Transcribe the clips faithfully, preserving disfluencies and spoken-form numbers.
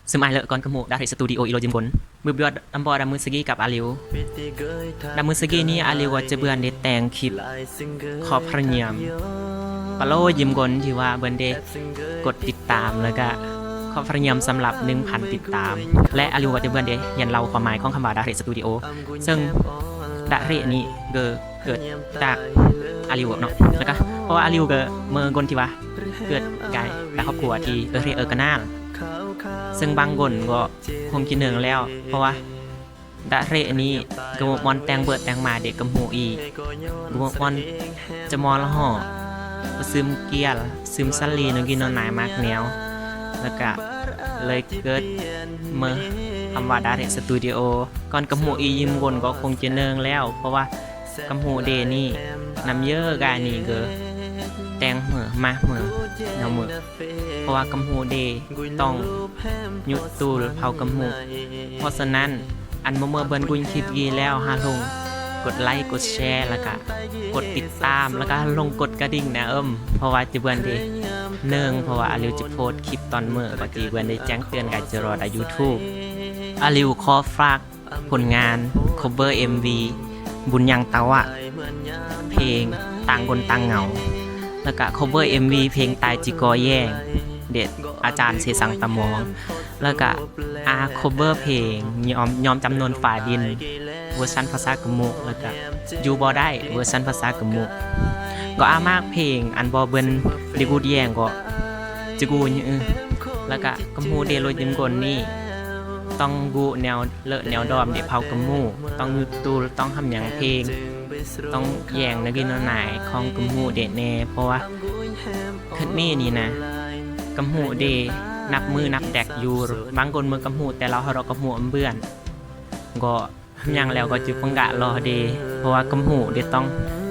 Sum ai lơ kon kơmu Đah Ri Studio i lo jim kon. Bơ bơ đăm bơ đa mưsegi kăp aliu. Đa mưsegi ni aliu wă chơ bơ̆n đe teng khip khŏp hơrnhăm. Palo jim kon ji wă bơ̆n đe กดติดตาม lơ kơ khŏp hơrnhăm สำหรับ หนึ่งพัน ติดตาม. Lĕ aliu wă chơ bơ̆n đe yan lao khua mai khong khăm wă Đah Ri Studio. Sơng Đah Ri ni gơ̆ เกิดจาก aliu noh. Lơ kơ, เพราะว่า aliu gơ̆ mơ̆ng kon ji wă เกิด gai đa khŏp kua ji ơ ri ơ kơnal. Sơng bang kon gơ̆ khong ji nơng leo. เพราะว่า Đah Ri ni gơ̆ mơ̆n teng bơ̆ teng ma đe kơmu i. Gơ̆ mơ̆n chơmol hŏ, pơsưm kial, sưm sali nơng gin nơng nai mă neo. Lơ kơ lơi เกิด mơ̆ng khăm wă Đah Ri Studio. Kon kơmu i jim kon gơ̆ khong ji nơng leo. เพราะว่า kơmu đe ni năm yơ gai ni gơ̆ teng mơ̆, mă mơ̆, nau mơ̆. เพราะว่า kơmu đe tong nhut tul phao kơmu. เพราะฉะนั้น ăn mơ̆ mơ̆ bơ̆n guñ khip gi leo ha lŏng กด like กด share แล้วก็ กด ติดตาม แล้วก็ ha lŏng กด กระดิ่ง na ơm. เพราะว่า chơ bơ̆n đe nơng, เพราะว่า aliu ji โพสต์ khip ton mơ̆, ก็ chơ bơ̆n đe แจ้งเตือน gai jrot đa YouTube. Aliu khŏ ฝาก ผลงาน cover MV บุญยังตะวะ เพลงต่างคนต่างเหงา แล้วก็ cover MV เพลงตายจิกอแย่ง เด็ดอาจารย์เสสังตะมอง แล้วก็ อา cover เพลง ยอม ยอมจำนนฝ่าดิน เวอร์ชันภาษากะมุ แล้วก็ อยู่บ่ได้ เวอร์ชันภาษากะมุ ก็ อา มากเพลง อันบ่เบิ่นได้กูดแย่งก็ จะกูด แล้วก็ กะมูเดโลจิมกลนี่ ต้องกูแนว เลอะแนวดอมเดะเผากะหมู่ ต้องหยุดตูล ต้องหำยังเพลง ต้องแย่งนักเรียนหน่อยของกะหมู่เดะแน่ เพราะว่า คันนี้นี่นะ กะหมู่เดะนับมื้อนับแดกอยู่ บางคนเมื่อกะหมู่แต่เราหารอกะหมู่อำเบือน ก็ หำยังแล้วก็จุปังกะรอเดะ เพราะว่ากะหมู่เดะต้อง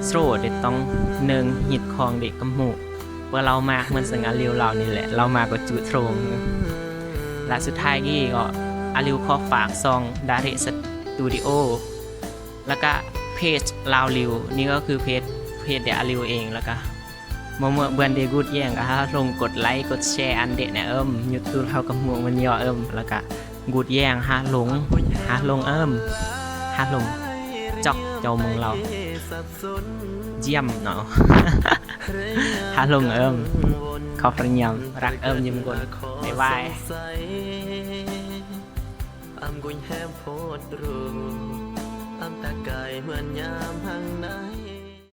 โสรเดะต้องเนิงหิดคองเดะกะหมู่ เปื้อเรามากเหมือนซึ่งอาลิวเรานี่แหละ เรามาก็จุโทรง และสุดท้ายกี้ก็อาลิวขอฝากซองดาเรสตูดิโอ แล้วก็เพจลาวลิว นี่ก็คือเพจ เพจเดะอาลิวเอง แล้วก็ เมื่อ เมื่อเบือนเดะกูดแย่งก็หาลงกดไลค์กดแชร์อันเดะนะเอิ้ม YouTube เฮากะหมู่มันย่อเอิ้ม แล้วก็กูดแย่งหาลง หาลงเอิ้ม หาลง จอกเจ้าเมืองเรา เยี่ยมเนาะ หาลงเอิ้ม ขอบพระเนียม รักเอิ้มยิ้มกล บ๊ายบาย อำกุญแฮมโพดรู อำตะไก่เหมือนยามหังนา